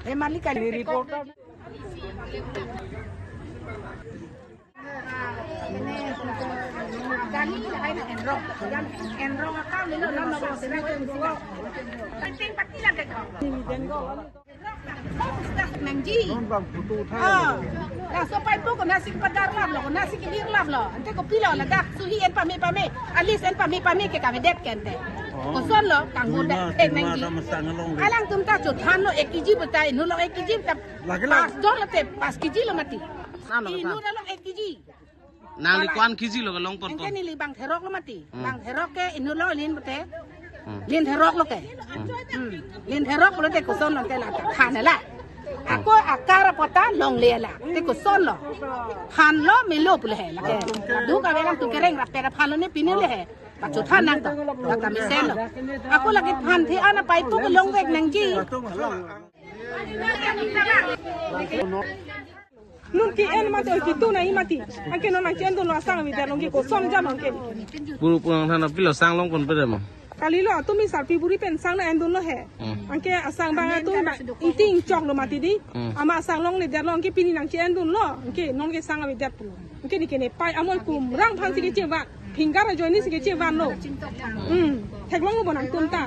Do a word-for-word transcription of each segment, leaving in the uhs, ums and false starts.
Eh, Malika, reporter. Nangji. Ah. Laso paipo konatsi kepadarlaplo, konatsi kevirlaplo. Ante kopilo ladak suhi en pame pame. At least en pame pame ke kavedet ke ante. Oh. Kosonlo, kanggo dak, eh, nangji. Alangtum ta chothanlo ek kg beta, inutlo ek kg ta. Lagi, lagi. Pas don lote, pas kg lo mati. Inutlo ek kg. Nangli ko-an kg lo kelong ponpo? Anke neli bang therok lo mati. Hmm. Bang therok ke inutlo lin pute. Hmm. Lin therok lo ke. Hmm. Hmm. Lin therok lo te koson lo te la than la. Ako akar apot ta longle la. Te kosonlo. Phanlo melo pule he la ke. Duk abe alangtum kereng rap pera phanlo ne pine le he. Pachothan nangta. Lata mesen lo. Ako lake phan the ana paipo kelongvek nangji. Non ke-en mati, oi, kitu nangji mati. Anke non nangche-endunlo asang avedet along ke koson jam anke. Buru pu nangthan apilo sang long ponpe dei ma? Kalilo, atum sarpi buri pen sang nang-endunlo he. Hmm. Anke asang abang atum abang ingting choklo mati dei. Hmm. Amat asang longledetlo anke pini nangche-endunlo. Anke non ke sang avedet pulo. Anke neke ne pai amoi kum rang phan si kechevan. Finger ajoine si kechevanlo. Hmm. Theklong lo bo nangtum ta.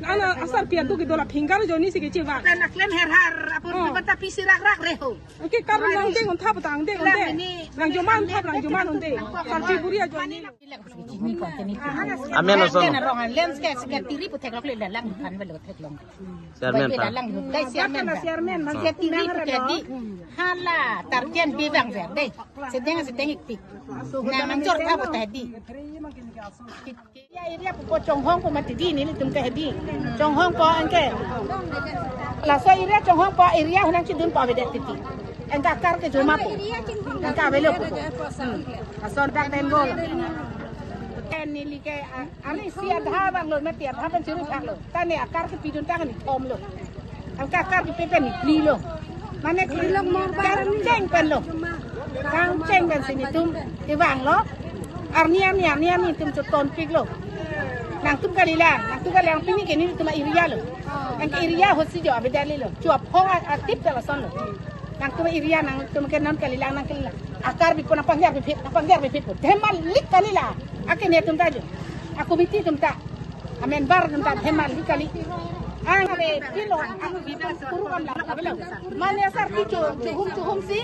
Ana asarpi atu kedo la finger ajoine si kechevan. Pen aklem herhar apor. Oh. Bata pisi rak rak reho. Oke, karun nang deng on thap tang deng on deng. Nang joman thap nang joman on deng. Sarpi buri ajoine. Amen, oso. Rong an lens ke secretary pu theklong le lang phan velo theklong. Chairman. Bai phan. Lang dai chairman. Chairman. Secretary pu ke dei. Hala, tarjen bibang ver dei. Sedeng sedeng iktik. Nang anchor ta bo ta dei. Ya, area pu ko Chonghong pu mati dei, nelitum ke dei. Chonghong pu anke. Laso area Chonghong pu area hu nangchedun pu avedet titi. Anke akar ke joma pu. Anke avelo pu. Hmm. Laso dak Bengal. Ken neli ke, ah, ani si adha vanglo mati, adha pen churu thaklo. Ta ne akar kepidun ta nithomlo. Anke akar kepi pen niplilo. Mane krilong mor ba kangcheng penlo. Kangcheng pensi nelitum kevanglo. Arni arni arni arni nelitum chotonpiklo. Nangtum kalilang, nangtum kalilang pini ke nelitum area lo. Anke area ahut si jo avedetlo. Chuap hong a-, atip ta lasonlo. Nangtum area nangtum ke non kalilang nang kalilang. Akar bipo nangpangjar bipit, nangpangjar bipit po. Dhemal lik kalila. Ake netum ta jo. A committee atum ta. Amen bar atum ta dhemal lik kali. Ang ave pilo, ang ave pilo, kuru kam la, ave lo. Mane asarpi cho, chuhum chuhum si.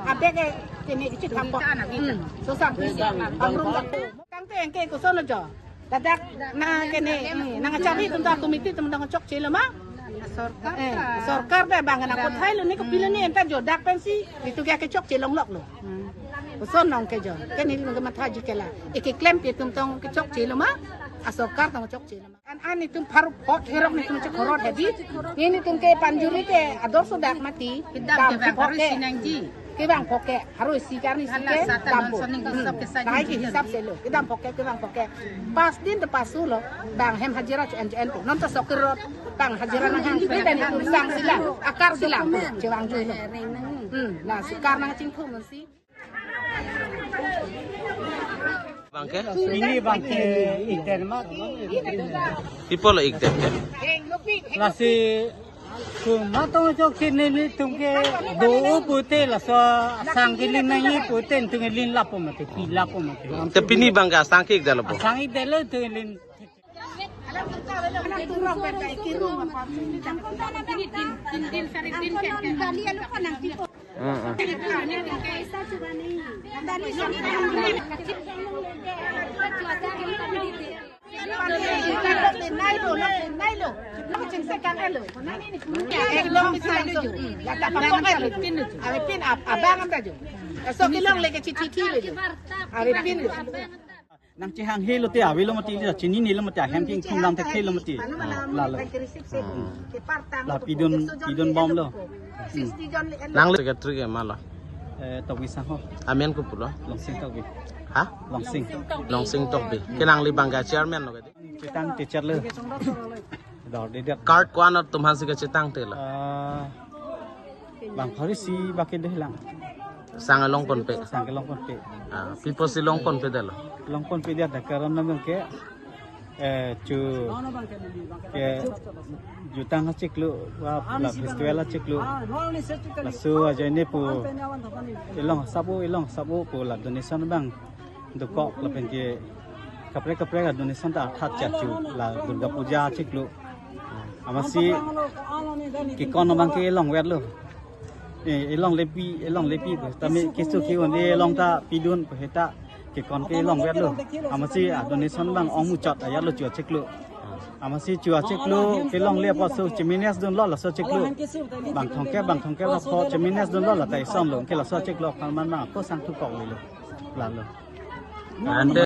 Abek ke kene kichi kampo. Hmm. Sosang pisi. Pangrum la. Kangte anke kosonlo jo. Ladak na kene, hmm, nangcharli atum ta committee atum nangchokchelo ma. Sorkar. Eh, sorkar ta bang nangkothailo ne kopilo ne anta jo dak pensi. Itu ke kechokche longloklo. Koson nang ke jo. Kene nang mathaji ke la. Eke klempi atum tong kechokchelo ma. Asorkar tong chokchelo ma. An an nelitum pharo phok herok nelitum chekhorot hedi. Nelitum ke Panjuli ke ador so dak mati. Kedam dam ke bang phok harus ke. Sinangji. Kevang phok ke harus si karni si. Hala ke satan dampo. Non soning hisap ke saji. Nai ke hisap selo. Kedam phok ke, kevang phok ke. Pas din te pasu lo. Bang hem hajira cho en cho en po. Non ta sok kerot. Bang hajira nang hang. Bang nelitum sang sila. Akar sila. Chevangjuilo. Hmm. La si kar nangchingthum non si. Bang ke? Pini bang ke ikten ma. Pi apot lo ikten ke? Lasi komat tong chokche nelitum ke do-o pute laso asang ke lin nangji pute nelitum ke lin lapo mati, pi lapo mati. Te pini bang ke asang ke ikdetlo po? Asang ikdetlo nelitum ke lin. Hmm, hmm. Ave pin ap abang am ta jo. So kelongle ke chithi thi le jo. Ave pin lo. Nangchehanghe lote avelo mati, chininelo mati, ahem ke ingthum dam thekthe lo mati. Lalo. Hmm. La pidun, pidun bomlo. Hmm. Nangli secretary ke ma lo? Eh, Tokbi sangho. Amen kopi lo? Longsing Tokbi. Ha? Longsing. Longsing Tokbi. Ke nangli bang ke chairman lo ke? Chetang teacher lo. Dor de dia. Card ko-an atum aphansi kachetangte lo? Ah, bang pharo isi bak ke dei lang. Sang along ponpe? Sang along ponpe. Ah, pi apotsi long ponpedetlo? Long ponpedet dak karon nang ke. Eh, chu ke jutang achiklo, ba la festival achiklo. Laso ajoine pu elong asap-o, elong asap-o pu la donation abang dokok lapen ke kaprek kaprek a donation ta athat cha chu la Durga Puja achiklo. Amatsi kekon abang ke elong wetlo. Eh, elong lepi, elong lepi pu tame keso ke-un-e elong ta pidun pu heta kekon ke elong wetlo. Amatsi a donation abang ongmuchot ajatlo chu achiklo. Amatsi chu achiklo kelongle apotsi chemanage dunlo laso achiklo. Bang thomkep, bang thomkep apot chemanage dunlo, la ta isonlo, ke laso achiklo aphan man bang ako sangthu koklelo. Lalo. Ante